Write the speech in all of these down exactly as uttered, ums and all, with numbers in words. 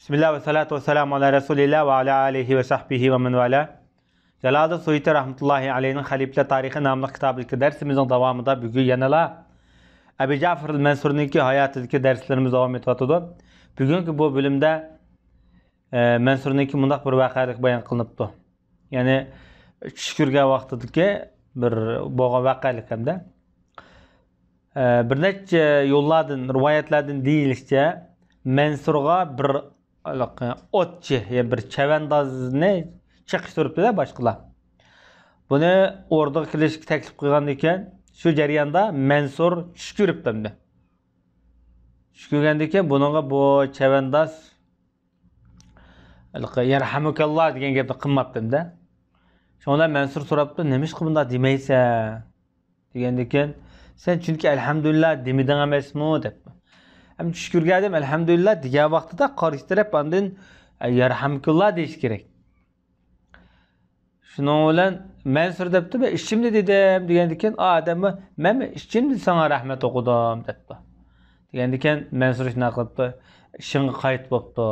بىسمىللا ۋەسسالاتۇ ۋەسسالامۇ ئالا رەسۇلىللا ۋە ئالا ئالىھى ۋە سەھبىھى ۋە مەن ۋالا. جالالىدىن سۇيۇتى رەھمەتۇللاھى ئەلەيھىنىڭ خەلىپىلەر تارىخى ناملىق كىتابىدىكى دەرسىمىزنىڭ داۋامىدا بۈگۈن يەنىلا ئەبى جەفەر مەنسۇرنىڭكى ھاياتىدىكى دەرسلىرىمىز داۋام ئېتىۋاتىدۇ. بۈگۈنكى بۇ بۆلۈمدە، ئە، مەنسۇرنىڭكى مۇنداق بىر ۋەقەلىك بايان قىلىنىپتۇ. يەنى چۈش كۆرگەن ۋاقتىدىكى بىر بولغان ۋەقەلىك ھەمدە. ئە، بىر نەچچە يوللاردىن، رىۋايەتلەردىن دېيىلىشىچە، مەنسۇرغا بىر ھېلىقى ئوتچى، يەنى بىر چەۋەندازنى چېقىشتۇرۇپتۇ-دە باشقىلار. بۇنى ئوردىغا كېلىشكە تەكلىپ قىلغاندىكىن، شۇ جەرياندا مەنسۇر چۈش كۆرۈپتۇ ئەمدى. چۈش كۆرگەندىكىن، بۇنىڭغا بۇ چەۋەنداز ھېلىقى يەرھەمۇكاللا دېگەن گەپنى قىلماپتىمدە. شۇڭا مەنسۇر سوراپتۇ، نېمىشقا بۇنداق دېمەيسەن؟ دېگەندىكىن، سەن چۈنكى ئەلھەمدۇلىللا دېمىدىڭ ئەمەسمۇ؟ دەپتۇ. ئەمدى چۈش كۆرگەن ئادەم ئەلھەمدۇلىللا دېگەن ۋاقتىدا قارشى تەرەپ ئاندىن، ئە، يەرھەمۇكاللا دېيىشى كېرەك. شۇنىڭ بىلەن مەنسۇر دەپتۇ، مەن ئىچىمدە دېدىم دېگەندىكىن، ئا ئادەممۇ، مەنمۇ ئىچىمدە ساڭا رەھمەت ئوقۇدۇم دەپتۇ. دېگەندىكىن مەنسۇر شۇنداق قىلىپتۇ، ئىشىڭغا قايت بوپتۇ.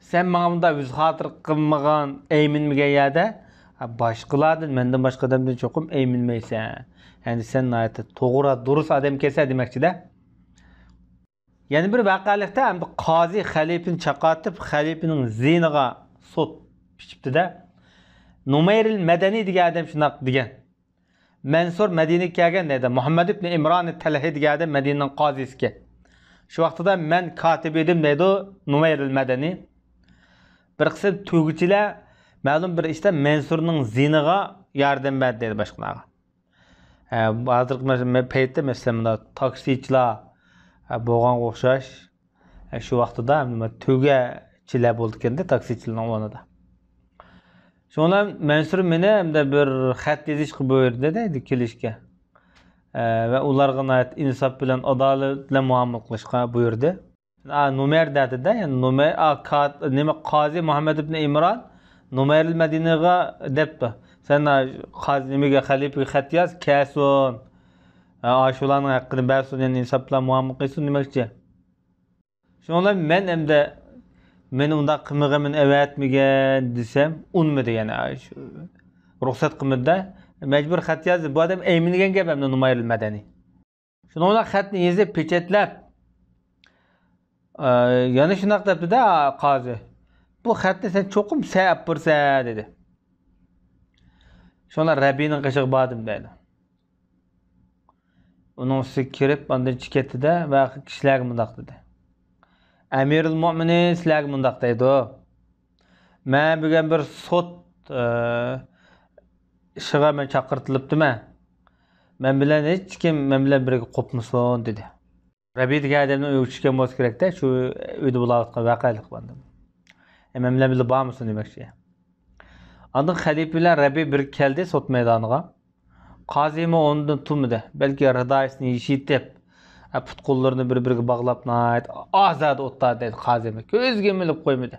سەن ماڭا بۇنداق يۈز خاتىرە قىلمىغان، ئەيمىنمىگەن يەردە، ھە، باشقىلاردىن، مەندىن باشقا ئادەمدىن چوقۇم ئەيمىنمەيسەن. يەنى سەن ناھايىتى توغرا، دۇرۇس ئادەمكەنسەن دېمەكچىدە. يەنە بىر ۋەقەلىكتە ئەمدى قازى خەلىپىنى چاقاتىپ، خەلىپىنىڭ زىيىنىغا سوت پىچىپتىدە. نۇمەيرىل مەدەنىي دېگەن ئادەم شۇنداق دېگەن. مەنسۇر مەدىنىگە كەلگەن دەيدۇ. مۇھەممەد ئىبنى ئىمران تەلھى دېگەن ئادەم مەدىنىنىڭ قازىسىكەن. شۇ ۋاقتىدا مەن كاتىپ ئىدىم دەيدۇ نۇمەيرىل مەدەنىي. بىر قىسىم تۆگىچىلەر مەلۇم بىر ئىشتا مەنسۇرنىڭ زىيىنىغا ياردەم بەردى دەيدۇ باشقىلارغا. ھە، ھازىرقى مەس-، مە-، پەيتتە، مەسىلەن، مۇنداق تاكسىچىلار، ھە، بولغانغا ئوخشاش. ھە، شۇ ۋاقتىدا نېمە، تۆگەچىلەر بولىدىكەندە تاكسىچىلارنىڭ ئورنىدا. شۇڭا مەنسۇر مېنى ھەمدە بىر خەت يېزىشقا بۇيرۇدى دەيدۇ، كېلىشكە. ھە، ۋە ئۇلارغا ناھايىتى ئىنساپ بىلەن، ئادالەت بىلەن مۇئامىلە قىلىشقا بۇيرۇدى. ئا، نۇمەير دەدى-دە، يەنى نۇمەير، ئا، كات-، نېمە، قازى مۇھەممەد ئىبنى ئىمران نۇمەيرىل مەدىنىغا دەپتۇ. سەن، ئا، قازى نېمىگە، خەلىپىگە خەت ياز، كەلسۇن. ئا، ئاشۇلارنىڭ ھەققىنى بەرسۇن، يەنى ئىنساپ بىلەن مۇئامىلە قىلسۇن دېمەكچى. شۇنىڭ بىلەن مەن ئەمدى مېنى ئۇنداق قىلمىغىن، مېنى ئەۋەتمىگىن دېسەم، ئۇنىمىدى يەنە، ئا، شۇ، رۇخسەت قىلمىدى-دە. مەجبۇر خەت يازدى. بۇ ئادەم ئەيمىنگەن گەپ ئەمدى نۇمەيرىل مەدەنىي. شۇنىڭ بىلەن خەتنى يېزىپ، پېچەتلەپ، ئە، يەنە شۇنداق دەپتۇ-دە قازى. بۇ خەتنى سەن چوقۇم سەن ئەپ بېرىسەن، دېدى. شۇڭا رەبىنىڭ قېشىغا باردىم، دەيدۇ. ئۇنىڭ ئۈستىگە كىرىپ، ئاندىن چىقىپ كەتتى-دە، ۋە كىشىلەرگە مۇنداق دېدى. ئەمىرۇل مۆمىنىن سىلەرگە مۇنداق دەيدۇ. مەن بۈگۈن بىر سوت، ئە، ئىشىغا مەن چاقىرتىلىپتىمەن. مەن بىلەن ھېچكىم مەن بىلەن بىرگە قوپمىسۇن، دېدى. رەبىي دېگەن ئادەمنىڭ ئۆيىگە چۈشكەن بولسا كېرەكتە، شۇ ئۆيدە بولۇۋاتقان ۋەقەلىك بۇ. ئە، مەن بىلەن بىللە بارمىسۇن دېمەكچى. ئاندىن خەلىپە بىلەن رەبىي بىرگە كەلدى سوت مەيدانىغا. قازىمۇ ئورنىدىن تۇرمىدى، بەلكى رىدايىسىنى يېشىۋېتىپ، پۇت-قوللىرىنى بىر-بىرىگە باغلاپ، ناھايىتى ئازادە ئولتۇردى قازىمۇ. كۆزگە ئىلمىنىپ قويمىدى.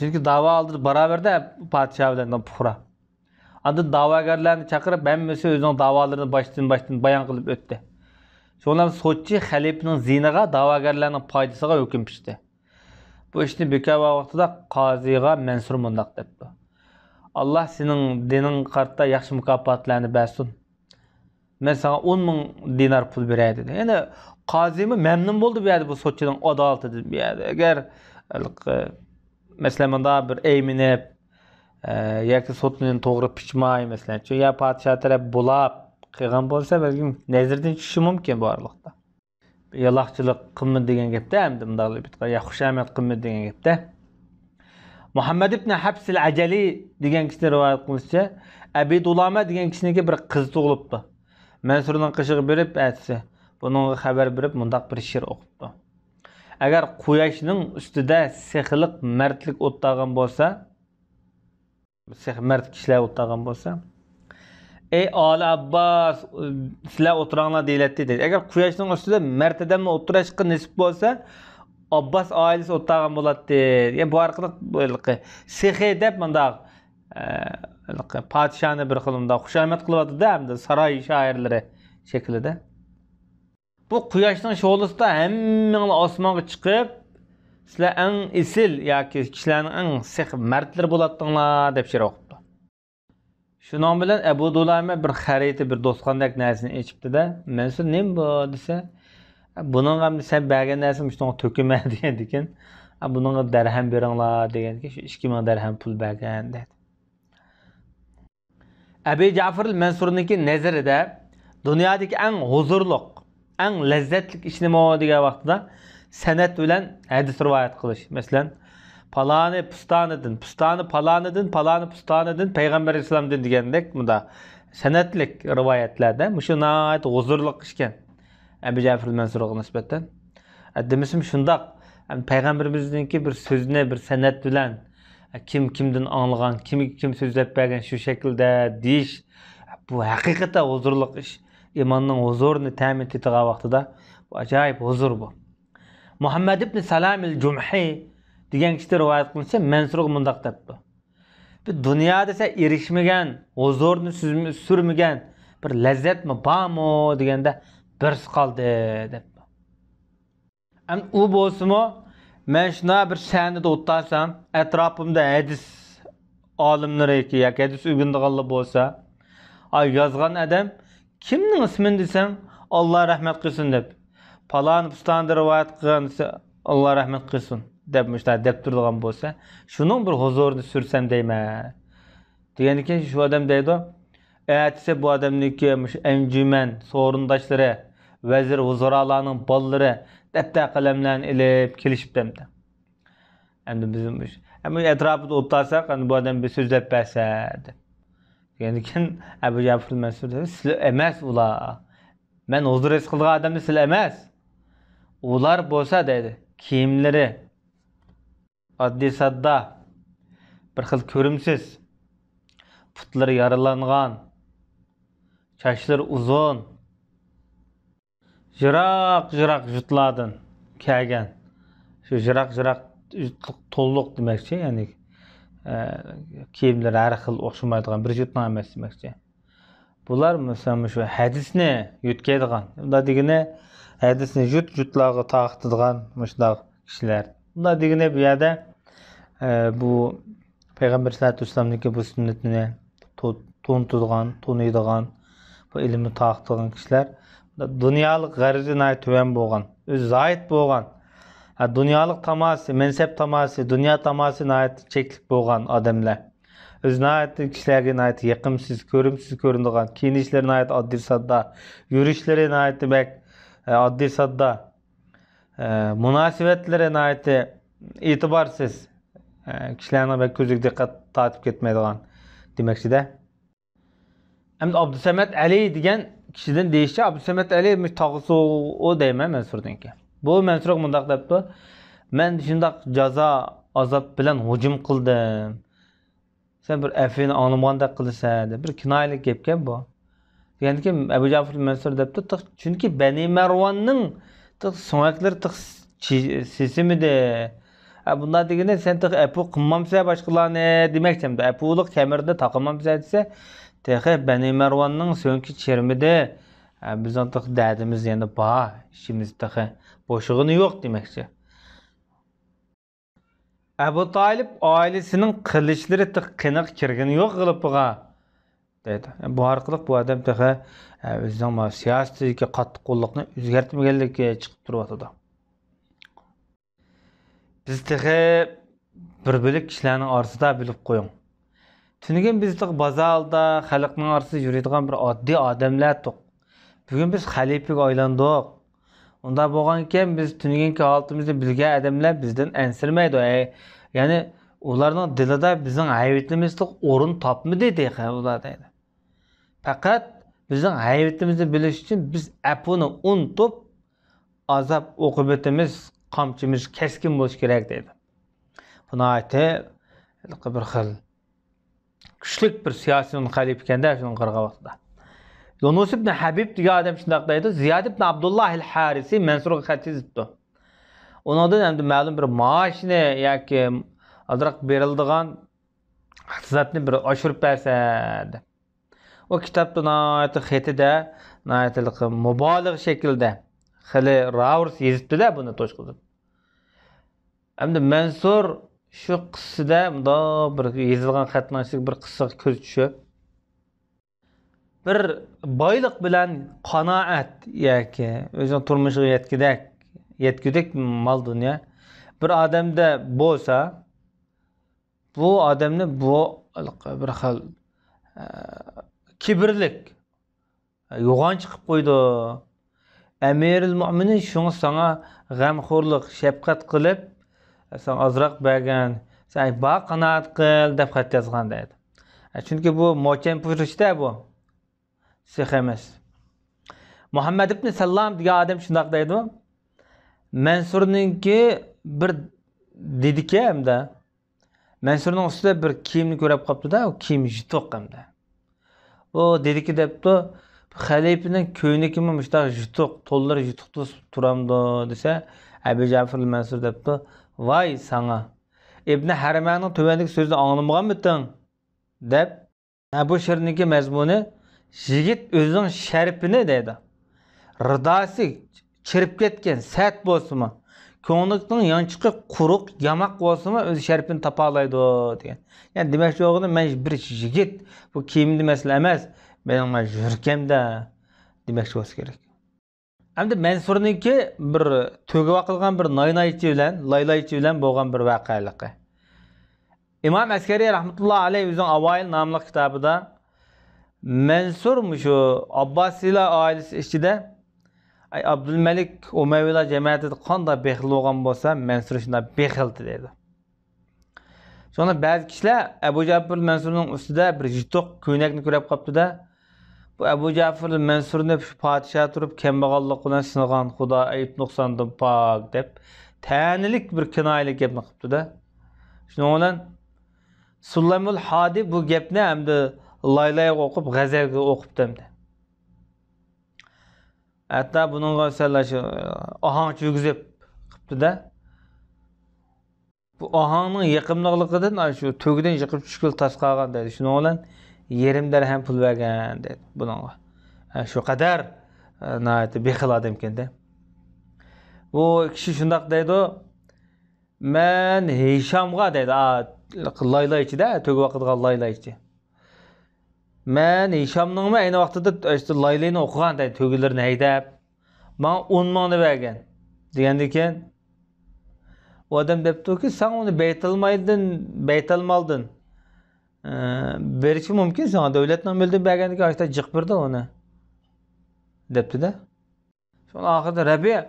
چۈنكى داۋا ئالدىدا باراۋەردە پادىشاھ بىلەن پۇقرا. ئاندىن داۋاگەرلەرنى چاقىرىپ، ھەممىسى ئۆزىنىڭ داۋالىرىنى باشتىن-باشتىن بايان قىلىپ ئۆتتى. شۇڭا سوتچى خەلىپىنىڭ زىيىنىغا، داۋاگەرلەرنىڭ پايدىسىغا ھۆكۈم پىچتى. بۇ ئىشنى بىكار ۋاقتىدا قازىغا مەنسۇر مۇنداق دەپتۇ: «ئاللا سېنىڭ دىنىڭغا قارىتا ياخشى مۇكاپاتلارنى بەرسۇن. مەن ساڭا ئون مىڭ دىنار پۇل بېرەي» دېدى. يەنى قازىمۇ مەمنۇن بولدى بۇ يەردە بۇ سوتچىنىڭ ئادالىتىدىن بۇ يەردە. ئەگەر، ھېلىقى، مەسىلەن، مۇنداق بىر ئەيمىنىپ، ئە، ياكى سوتنى توغرا پىچماي، مەسىلەن، شۇ يا پادىشاھ تەرەپ بولاپ قىلغان بولسا، بەلكىم نەزىرىدىن چۈشۈشى مۇمكىن بۇ ئارىلىقتا. يالاقچىلىق قىلمىدى دېگەن گەپتە، ئەمدى مۇنداق، يا خۇشامەت قىلمىدى دېگەن گەپتە. مۇھەممەد ئىبنى ھەپسىل ئەجەلى دېگەن كىشىدىن رىۋايەت قىلىنىشىچە، ئەبى دۇلامە دېگەن كىشىنىڭكى بىر قىزى تۇغۇلۇپتۇ. مەنسۇرنىڭ قېشىغا بېرىپ، ئەتىسى بۇنىڭغا خەۋەر بېرىپ، مۇنداق بىر شېئىر ئوقۇپتۇ: «ئەگەر قۇياشنىڭ ئۈستىدە سېخىلىق، مەردلىك ئولتۇرغان بولسا، سېخىي مەرد كىشىلەر ئولتۇرغان بولسا، ئەي ئالى ئابباس، سىلەر ئولتۇراڭلار دېيىلەتتى» دەيدۇ. ئەگەر قۇياشنىڭ ئۈستىدە مەرد ئادەمنى ئولتۇرۇشقا نېسىپ بولسا، ئابباس ئائىلىسى ئولتۇرغان بولاتتى. يەنى بۇ ئارقىلىق بۇ ھېلىقى سېخىي دەپ مۇنداق، ئە، ھېلىقى پادىشاھنى بىر خىل مۇنداق خۇشامەت قىلىۋاتىدۇ-دە، ئەمدى ساراي شائىرلىرى شەكلىدە. بۇ قۇياشنىڭ شولىسىدا ھەممىڭلار ئاسمانغا چىقىپ، سىلەر ئەڭ ئېسىل ياكى كىشىلەرنىڭ ئەڭ سېخىي مەردلىرى بولاتتىڭلار، دەپ شېئىر ئوقۇپتۇ. شۇنىڭ بىلەن ئەبۇ دۇلامە بىر خەرىتە، بىر دوستخانىدەك نەرسىنى ئېچىپتۇ-دە، مەنسۇر، نېمە بۇ؟ دېسە، بۇنىڭغا ئەمدى سەن بەرگەن نەرسىنى مۇشۇنىڭغا تۆكىمەن، دېگەندىكىن، بۇنىڭغا دەرھەم بېرىڭلار، دېگەندىكىن، شۇ ئىككى مىڭ دەرھەم پۇل بەرگەن، دەيدۇ. ئەبى جەفەر مەنسۇرنىڭكى نەزىرىدە دۇنيادىكى ئەڭ ھۇزۇرلۇق، ئەڭ لەززەتلىك ئىش نېمە دېگەن ۋاقتىدا سەنەد بىلەن ھەدىس رىۋايەت قىلىش. مەسىلەن، پالانى پۇستانىدىن، پۇستانى پالانىدىن، پالانى پۇستانىدىن، پەيغەمبەر ئەلەيھىسسالامدىن دېگەندەك مۇنداق سەنەدلىك رىۋايەتلەردە مۇشۇ ناھايىتى ھۇزۇرلۇق ئىشكەن. ئەبى جەفەر مەنسۇرغا نىسبەتەن. ئە، دېمىسىمۇ شۇنداق. ئەم، پەيغەمبىرىمىزنىڭكى بىر سۆزىنى بىر سەنەد بىلەن، ئە، كىم كىمدىن ئاڭلىغان، كىمگە كىم سۆزلەپ بەرگەن شۇ شەكىلدە دېيىش، بۇ ھەقىقەتەن ھۇزۇرلۇق ئىش. ئىماننىڭ ھۇزۇرىنى تەمىن تېتىغان ۋاقتىدا بۇ ئاجايىپ ھۇزۇر بۇ. مۇھەممەد ئىبن سالامىل جۇمھى دېگەن كىشىدىن رىۋايەت قىلىنسا، مەنسۇرغا مۇنداق دەپتۇ. بۇ دۇنيادا سەن ئېرىشمىگەن ھۇزۇرنى سۈزمە-، سۈرمىگەن بىر لەززەتمۇ بارمۇ دېگەندە، بىرسى قالدى، دەپتۇ. ئەمدى ئۇ بولسىمۇ، مەن شۇنداق بىر سەھنىدە ئولتۇرسام، ئەتراپىمدا ھەدىس ئالىملىرى ياكى ھەدىس ئۆگىنىدىغانلار بولسا، ئا، يازغان ئادەم، كىمنىڭ ئىسمىنى دېسەڭ، ئاللا رەھمەت قىلسۇن دەپ، پالان پۇستاندا رىۋايەت قىلغان دېسە، ئاللا رەھمەت قىلسۇن دەپ مۇشۇنداق دەپ تۇرىدىغان بولسا، شۇنىڭ بىر ھۇزۇرىنى سۈرسەم دەيمەن. دېگەندىكىن شۇ ئادەم دەيدۇ، ئەتىسى بۇ ئادەمنىڭكى مۇشۇ ئەنجۈمەن سورۇنداشلىرى، ۋەزىر، ۋۇزرالارنىڭ بالىلىرى دەپتەر قەلەملەرنى ئېلىپ كېلىشىپتۇ ئەمدى. ئەمدى بىز مۇشۇ، ئەمدى ئەتراپىدا ئولتۇرساق، ئەمدى بۇ ئادەم بىر سۆزلەپ بەرسە، دەپ. دېگەندىكىن ئەبۇ جەفەر مەنسۇر دەيدۇ، سىلەر ئەمەس ئۇلار. مەن ھۇزۇر ھېس قىلىدىغان ئادەملەر سىلەر ئەمەس. ئۇلار بولسا دەيدۇ، كىيىملىرى ئاددىي ساددا، بىر خىل كۆرۈمسىز، پۇتلىرى يارىلانغان، چاچلىرى ئۇزۇن، يىراق-يىراق يۇرتلاردىن كەلگەن، شۇ يىراق-يىراق يۇرتلۇق، تولۇق دېمەكچى، يەنى، ئە، كىيىملىرى ھەر خىل ئوخشىمايدىغان بىر يۇرتنىڭ ئەمەس دېمەكچى. بۇلار، مەسىلەن، مۇشۇ ھەدىسنى يۆتكەيدىغان، بۇنداق دېگىنى، ھەدىسنى يۇرت-يۇرتلارغا تارقىتىدىغان مۇشۇنداق كىشىلەر. بۇنداق دېگىنى، بۇ يەردە، ئە، بۇ پەيغەمبەر سەللەللاھۇ ئەلەيھى ۋەسەللەمنىڭكى بۇ سۈننىتىنى تو-، تونۇتىدىغان، تونۇيدىغان، بۇ ئىلىمنى تارقىتىدىغان كىشىلەر دۇنيالىق غەرىزى ناھايىتى تۆۋەن بولغان، ئۆزى زاھىد بولغان، ھە، دۇنيالىق تاماسى، مەنسەپ تاماسى، دۇنيا تاماسى ناھايىتى چەكلىك بولغان ئادەملەر. ئۆزى ناھايىتى كىشىلەرگە ناھايىتى يېقىمسىز، كۆرۈمسىز كۆرۈنىدىغان، كىيىنىشلىرى ناھايىتى ئاددىي ساددا، يۈرۈشلىرى ناھايىتى بەك، ئە، ئاددىي ساددا، ئە، مۇناسىۋەتلىرى ناھايىتى ئېتىبارسىز، ئە، كىشىلەرنىڭ بەك كۆزىگە دىققەت تارتىپ كەتمەيدىغان دېمەكچىدە. ئەمدى ئابدۇسەمەت ئەلى دېگەن كىشىدىن دېيىشىچە، ئابدۇسەمەت ئەلى مۇشۇ تاغىسى ئۇ دەيمەن مەنسۇردىنكى. بۇ مەنسۇرغا مۇنداق دەپتۇ، مەن شۇنداق جازا، ئازاب بىلەن ھۇجۇم قىلدىم. سەن بىر ئەپۇنى ئاڭلىمىغاندەك قىلىسەن، دەپ بىر كىنايىلىك گەپكەن بۇ. دېگەندىكىن ئەبۇ جەفەر مەنسۇر دەپتۇ، تېخى، چۈنكى بەنى مەرۋاننىڭ تېخى سۆڭەكلىرى تېخى چى-، سېسىمىدى. ھە، بۇنداق دېگىنى، سەن تېخى ئەپۇ قىلمامسەن باشقىلارنى دېمەكچى ئەمدى. ئەپۇلۇق كەمىرىنى تاقىمامسەن دېسە، تېخى بەنى مەرۋاننىڭ سۆڭىكى چىرىمىدى. ھە، بىزنىڭ تېخى دەردىمىز يەنە بار، ئىشىمىز تېخى بوشىغىنى يوق دېمەكچى. ئەبۇ تالىپ ئائىلىسىنىڭ قىلىچلىرى تېخى قېنىغا كىرگىنى يوق غىلىپىغا، دەيدۇ. بۇ ئارقىلىق بۇ ئادەم تېخى، ئە، ئۆزىنىڭ مانا سىياسىتىدىكى قاتتىققوللۇقنى ئۆزگەرتمىگەنلىكى چىقىپ تۇرۇۋاتىدۇ. بىز تېخى بىر بۆلەك كىشىلەرنىڭ ئارىسىدا، بىلىپ قويۇڭ. تۈنۈگۈن بىز تېخى بازاردا، خەلقنىڭ ئارىسىدا يۈرىدىغان بىر ئاددىي ئادەملەر ئىدۇق. بۈگۈن بىز خەلىپىگە ئايلاندۇق. ئۇنداق بولغانىكەن، بىز تۈنۈگۈنكى ھالىتىمىزنى بىلگەن ئادەملەر بىزدىن ئەنسىرىمەيدۇ. ئەي، يەنى ئۇلارنىڭ دىلىدا بىزنىڭ ھەيۋىتىمىز تېخى ئورۇن تاپمىدى تېخى ئۇلار دەيدۇ. پەقەت بىزنىڭ ھەيۋىتىمىزنى بىلىش ئۈچۈن بىز ئەپۇنى ئۇنتۇپ، ئازاب ئوقۇبىتىمىز، قامچىمىز كەسكىن بولۇشى كېرەك دەيدۇ. بۇ ناھايىتى بىر خىل كۈچلۈك بىر سىياسىي خەلىپە ئىكەندە، شۇنىڭغا قارىغان ۋاقتىدا. يۇنۇس ئىبن ھەبىب دېگەن ئادەم شۇنداق دەيدۇ، زىياد ئىبن ئابدۇللاھىل ھارىسى مەنسۇرغا خەت يېزىپتۇ. ئۇنىڭدىن ئەمدى مەلۇم بىر مائاشنى ياكى ئازراق بېرىلىدىغان ئىقتىسادنى بىر ئاشۇرۇپ بەرسە، دەپ. ئۇ كىتابتا ناھايىتى خېتىدە، ناھايىتى مۇبالىغە شەكلىدە، خېلى راۋۇرس يېزىپتۇ-دە بۇنى توشقۇزۇپ. ئەمدى مەنسۇر شۇ قىسسىدە مۇنداق بىر يېزىلغان خەتنىڭ ئىچىدىكى بىر قىسسىغا كۆزى چۈشۈپ، بىر بايلىق بىلەن قانائەت ياكى ئۆزىنىڭ تۇرمۇشىغا يەتكۈدەك، يەتكۈدەك مال دۇنيا بىر ئادەمدە بولسا، بۇ ئادەمنى بۇ بىر خىل، ئە، كىبىرلىك، يوغان چىقىپ قويىدۇ. ئەمىرۇل مۆمىنىن شۇڭا ساڭا غەمخورلۇق، شەپقەت قىلىپ، ساڭا ئازراق بەرگەن، سەن بار قانائەت قىل دەپ خەت يازغان دەيدۇ. چۈنكى بۇ موچەن پۇرۇش-دە بۇ. سېخ ئەمەس. مۇھەممەد ئىبنى سەللام دېگەن ئادەم شۇنداق دەيدۇ. مەنسۇرنىڭكى بىر دېدىكى ھەمدە مەنسۇرنىڭ ئۈستىدە بىر كىيىمنى كۆرۈپ قاپتۇ-دە، ئۇ كىيىم يۇتۇق ھەمدە. ئۇ دېدىكى دەپتۇ، خەلىپىنىڭ كۆينىكىمۇ مۇشۇنداق يۇتۇق، تونلىرى يۇتۇق توسۇپ تۇرامدۇ دېسە، ئەبۇ جەفەر مەنسۇر دەپتۇ، ۋاي ساڭا! ئىبنى ھەرمەننىڭ تۆۋەندىكى سۆزىنى ئاڭلىمىغانمىتىڭ؟ دەپ، ھە، بۇ شېئىرنىڭكى مەزمۇنى، يىگىت ئۆزىنىڭ شەرىپىنى دەيدۇ. رىداسى چىرىپ كەتكەن، سەت بولسىمۇ، كۆڭلىكىنىڭ يانچۇقى قۇرۇق، ياماق بولسىمۇ، ئۆز شەرىپىنى تاپالايدۇ دېگەن. يەنى دېمەكچى بولغىنى، مەن بىر يىگىت، بۇ كىيىمدە مەسىلە ئەمەس، مېنىڭ مەن يۈرىكىمدە دېمەكچى بولسا كېرەك. ئەمدى مەنسۇرنىڭكى بىر تۆگە ۋاقىلغان بىر ناينايچى بىلەن، لايلايچى بىلەن بولغان بىر ۋەقەلىقى. ئىمام ئەسكەرى رەھمەتۇللا ئەلەيھ ئۆزىنىڭ ئاۋائىل ناملىق كىتابىدا مەنسۇر مۇشۇ ئابباسىيلار ئائىلىسى ئىچىدە، ئەي، ئابدۇلمەلىك ئۇمەۋىيلار جەمەتىدە قانداق بېخىل بولغان بولسا، مەنسۇر شۇنداق بېخىلتى دەيدۇ. شۇڭا بەزى كىشىلەر ئەبۇ جەپەر مەنسۇرنىڭ ئۈستىدە بىر يۇتۇق كۆينەكنى كۆرۈپ قاپتۇ-دە، بۇ ئەبۇ جەپەر مەنسۇرنى شۇ پادىشاھ تۇرۇپ كەمبەغاللىق بىلەن سىنىغان خۇدا ئەيىب نۇقساندىن پاك دەپ، تەنىلىك بىر كىنايىلىك گەپنى قىپتۇ-دە. شۇنىڭ بىلەن سۇلەيمۇل ھادى بۇ گەپنى ئەمدى لايلايغا ئوقۇپ، غەزەلگە ئوقۇپتۇ ئەمدى. ھەتتا بۇنىڭغا سەل شۇ ئاھاڭ چۈشۈرگۈزۈپ قىپتۇ-دە. بۇ ئاھاڭنىڭ يېقىملىقلىقىدىن، ئاي، شۇ تۆگىدىن يىقىپ چۈشكىلى تاس قالغان دەيدۇ. شۇنىڭ بىلەن يېرىم دەرھەم پۇل بەرگەن دەيدۇ بۇنىڭغا. ھە، شۇ قەدەر، ئە، ناھايىتى بېخىل ئادەمكەن-دە. بۇ كىشى شۇنداق دەيدۇ، مەن ھىشامغا دەيدۇ، ئا، لايلايچى-دە، تۆگە ۋاقىدىغان لايلايچى. مەن ھىشامنىڭمۇ ئەينى ۋاقتىدا ئىشتە لايلىنى ئوقۇغان دەيدۇ، تۆگىلىرىنى ھەيدەپ، ماڭا ئون مىڭنى بەرگەن دېگەندىكىن، ئۇ ئادەم دەپتۇكى، ساڭا ئۇنى بەيتەلمالدىن، بەيتەلمالدىن، ئە، بېرىشى مۇمكىن ساڭا، دۆلەتنىڭ مۆلىدىن بەرگەندىكىن ئاشتا جىق بېرىدۇ ئۇنى، دەپتۇ-دە. شۇڭا ئاخىرىدا رەبىئە،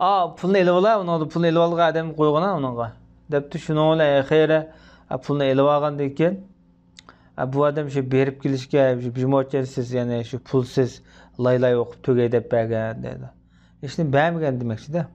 ئا، پۇلنى ئېلىۋالا، ئۇنىڭدا پۇلنى ئېلىۋالغان ئادەمنى قويغىنا ئۇنىڭغا، دەپتۇ. شۇنىڭ بىلەن ئېخىرى، ئا، پۇلنى ئېلىۋالغاندىن كېيىن، ئا، بۇ ئادەم شۇ بېرىپ كېلىشكە، شۇ بىر موچەنسىز، يەنى شۇ پۇلسىز لايلاي ئوقۇپ تۈگەي دەپ بەرگەن دەيدۇ. ھېچنېمە بەرمىگەن دېمەكچىدە.